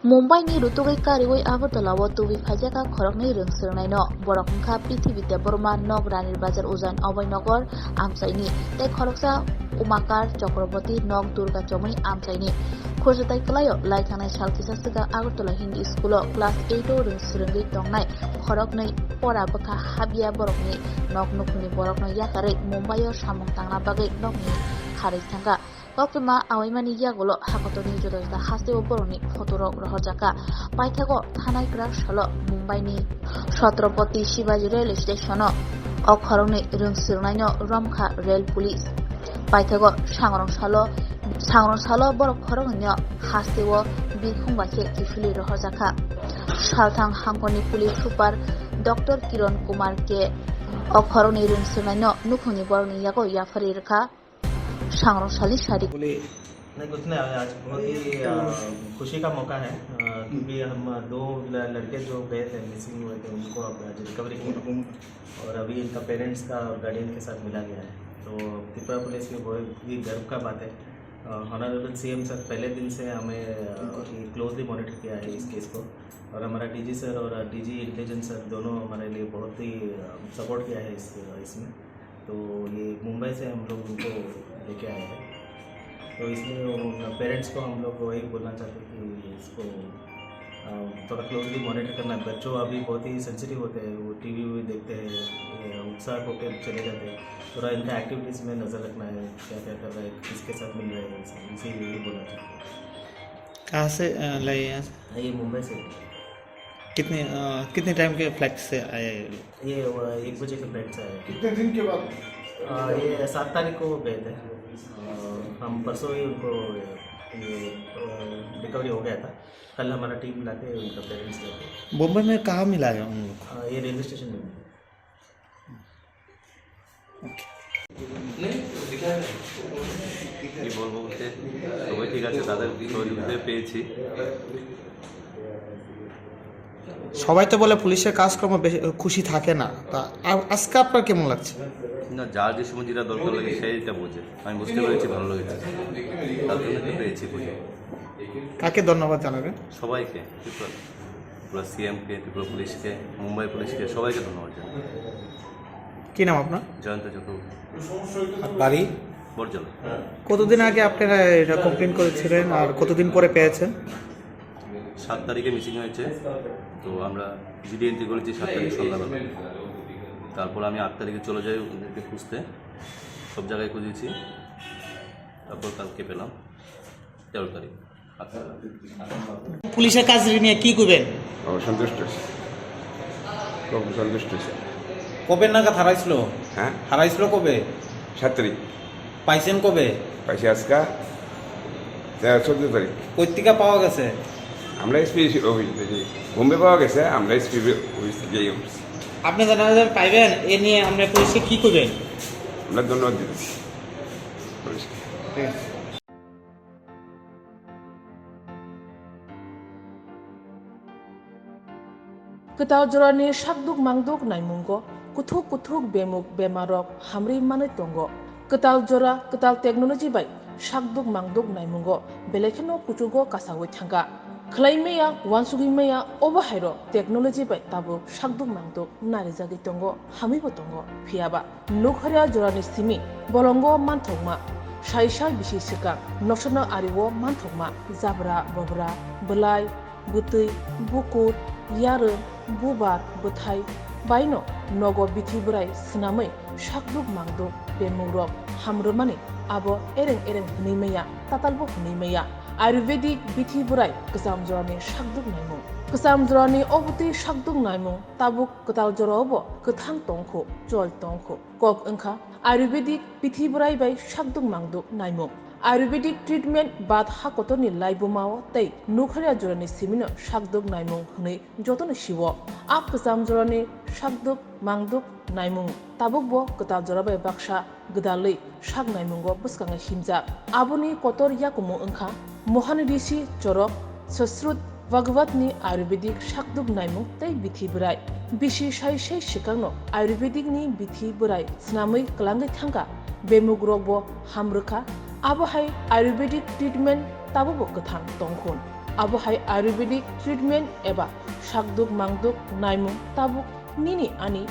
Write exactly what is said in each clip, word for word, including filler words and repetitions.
Mumbai ni rutugwi kariwi Agartala o tubui phaijakha khoroknwi rwng swrwngnaino. Borok wngkha Prithibi Debbarma, Nok Ranir Bazar Ujain Abhay Nagar amchaini, tei khoroksa Umakar Chakraborty, Nok Durga Chomui amchaini. Khurjatai kwlaio lai thangnai sal kisa swkang Agartala Hindi School o class eight o rwng swrwngwi tongnai khoroknwi pora bwkha habya borokni nok nukhungni borokno yakarwi Mumbai o samung tangna bagwi nokni kharwi thangkha. Koktwma awaimani yagulo hakotorni juda juda hasteo borokni photorok rohorjakha. Paithago thanai kwrak salo Mumbaini Chhatrapati Shivaji Rail Stationo o khoroknwi rwng swrwngnaino romkha rail police. Paithago sangrong salo, sangrong salo borok khoroknwino hasteo birkhung bai khe kiphilwi rohorjakha. Salthang hangkorni police super Doctor Kiran Kumar K o khoroknwi rwng swrwngnaino nukhungni borokni yago yapharwi rwkha. Sangrong sali sari. बोले। नहीं, कुछ नहीं, आज बहुत ही, अ, खुशी का मौका है, अ, क्योंकि हम दो ल-, लड़के जो गए थे, मिसिंग हुए थे, उनको अब आज रिकवरी किया और अभी इनका पेरेंट्स का और गार्डियन के साथ मिला गया है। तो त्रिपुरा पुलिस के बहुत ही गर्व का बात है। अ, ऑनरेबल सीएम सर पहले दिन से हमें, अ, क्लोजली मॉनिटर किया है इस केस को, और हमारा डीजी सर और डीजी इंटेलिजेंस सर दोनों हमारे लिए बहुत ही, अ, सपोर्ट किया है इस, इसमें। तो ये मुंबई से हम लोग उनको लेके आए हैं। तो इसमें वो पेरेंट्स को हम लोग वही बोलना चाहते हैं कि इसको, अ, थोड़ा क्लोजली मॉनिटर करना है। बच्चों अभी बहुत ही सेंसिटिव होते हैं, वो टीवी भी देखते हैं, ये उत्साह होकर चले जाते हैं। थोड़ा इनका एक्टिविटीज़ में नज़र रखना है, क्या क्या कर रहे हैं, किसके साथ मिल रहे हैं, इनसे यही बोलना चाहते हैं। कहाँ से, अ, लाए हैं? ये मुंबई से। कितने, अ, कितने टाइम के फ्लाइट से आए हैं ये लोग? ये, अ, एक बजे के फ्लाइट से आए हैं। कितने दिन के बाद? अ, ये सात तारीख को गए थे। अ, हम परसों ही उनको, ये, अ, रिकवरी हो गया था। कल हमारा टीम लाके उनका पेरेंट्स लेके। बॉम्बे में कहाँ मिला है उन लोग? अ, ये रेलवे स्टेशन में। কি বলবো বলতে, সবাই ঠিক আছে, তাদের সহযোগিতায় পেয়েছি। সবাই তো বলে পুলিশের কাজকর্ম বেশ খুশি থাকে না, তা আ-, আজকে আপনার কেমন লাগছে? না, যার যে সময় যেটা দরকার লাগে, সেইটা বোঝে। আমি বুঝতে পেরেছি, ভালো লেগেছে, তার জন্য তো পেয়েছি খুশি। কাকে ধন্যবাদ জানাবেন? সবাইকে, ত্রিপুরা, ত্রিপুরা সিএমকে, ত্রিপুরা পুলিশকে, মুম্বাই পুলিশকে, সবাইকে ধন্যবাদ জানাই। কি নাম আপনার? জয়ন্ত চক্রবর্তী। আর বাড়ি? বড়জলা। কতদিন আগে আপনারা এটা কমপ্লেন করেছিলেন আর কতদিন পরে পেয়েছেন? সাত তারিখে মিসিং হয়েছে, তো আমরা জিডি এন্ট্রি করেছি সাত তারিখ সন্ধ্যাবেলা। তারপর আমি আট তারিখে চলে যাই ওদেরকে খুঁজতে, সব জায়গায় খুঁজেছি, তারপর কালকে পেলাম তেরো তারিখ। পুলিশের কাজ নিয়ে কি কইবেন? ও, সন্তুষ্ট হয়েছে, খুব সন্তুষ্ট হয়েছে। কবে নাগাদ হারাইছিল? হ্যাঁ? হারাইছিল কবে? সাত তারিখ। পাইছেন কবে? পাইছি আজকা, তেরো, চোদ্দ তারিখ। কই থেকে পাওয়া গেছে? আমরা এসপি অফিস থেকে, বোম্বে পাওয়া গেছে, আমরা এসপি অফিস থেকে। আপনি জানাবেন পাইবেন, এ নিয়ে আমরা পুলিশকে কি কইবেন? আমরা ধন্যবাদ দিতেছি পুলিশকে। ঠিক আছে। Kwtal jorani sakduk mangduk naimungo kuthuk kuthuk bemuk bemarrok hamri manwi tongo. Kwtal jora kwtal technology bai sakduk mangduk naimungo belai kheno kuchugo kasawi thangkha. Khwlai maya, uansugwi maya, obo hairo technology bai tabuk sakduk mangduk narijagwi tongo, hamwibo tongo, phiyaba. Nukharya jorani simi bolongo manthokma, saisa bisi swkang noksano ario manthokma, jabra, bobra, bwlai, bwtwi, bukur, yarwng, bubar, bwthai baino nogo bithi bwrai swnamwi sakduk mangduk bemungrok hamrwmani abo ereng ereng hwnwi maya, tatalbo hwnwi maya. Ayurvedic bithi bwrai kwcham jorani sakduk naimung. Kwcham jorani obotwi sakduk naimung tabuk kwtal joraobo kwthang tongkhu, chol tongkhu. Kok wngkha Ayurvedic bithi bwrai bai sakduk mangduk naimung. Ayurvedic treatment bat ha kotorni laibumao tei nukharya jorani simino sakduk naimung hwnwi jotono sio. A kwcham jorani sakduk mangduk naimung tabukbo kwtal jora bai baksa gwdalwi sak naimungo bwskango himjak. Aboni kotor yakumu wngkha Mohan Rishi chorok Sasrut Bhagavatni Ayurvedic sakduk naimung tei bithi bwrai. Bisi sai sai swkangno Ayurvedicni bithi bwrai swnamwi kwlangwi thangkha, bemukrokbo hamrwkha, abo hai Ayurvedic treatment tabukbo kwthang tongkhun. Abo hai Ayurvedic treatment eba sakduk mangduk naimung tabuk nini ani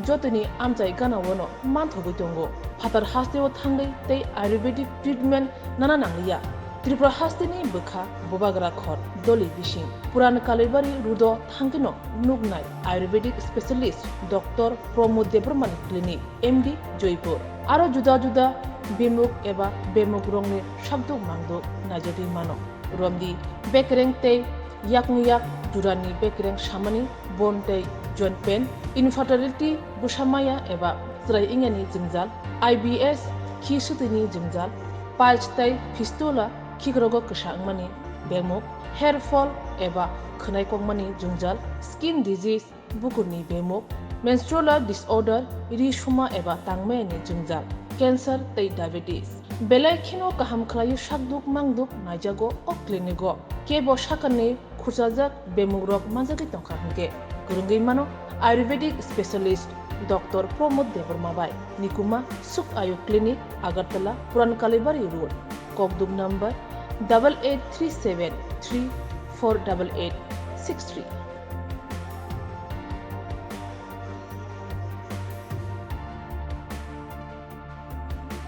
jotoni amchai gana-o no manthogwi tongo. Phatar hasteo thangwi tei Ayurvedic treatment nana nangliya. Tripura hasteni bwkha Bubagra Khor, Doli bising Puran Kalibari road-o thangkheno nuknai Ayurvedic specialist Doctor Pramod Debbarmani clinic, M D Joypur. Aro juda juda bemuk eba bemukrokni sakduk mangduk naijagwi mano. Romdi bekereng tei yakung yak jurani bekereng samani, bone tei joint pain, infertility, bwsa maya eba chwrai wngyani jwngjal, I B S, khi swtwini jwngjal, piles tei fistula, khikrogo kwsa wngmani bemuk, hair fall eba khwnai kokmani jwngjal, skin disease, bukurni bemuk, menstrual disorder, ri suma eba tangmayani jwngjal, cancer tei diabetes. Belai kheno kaham khlaiwi sakduk mangduk naijago o clinic-o. Kebo sakani khurchajak bemukrok manjagwi tongkha hwnkhe kwrwngwi mano Ayurvedic specialist Doctor Pramod Debbarma bai. Nikuma Suk Ayu Clinic, Agartala, Puran Kalibari Road, Kokduk number double eight three seven three four double eight six three.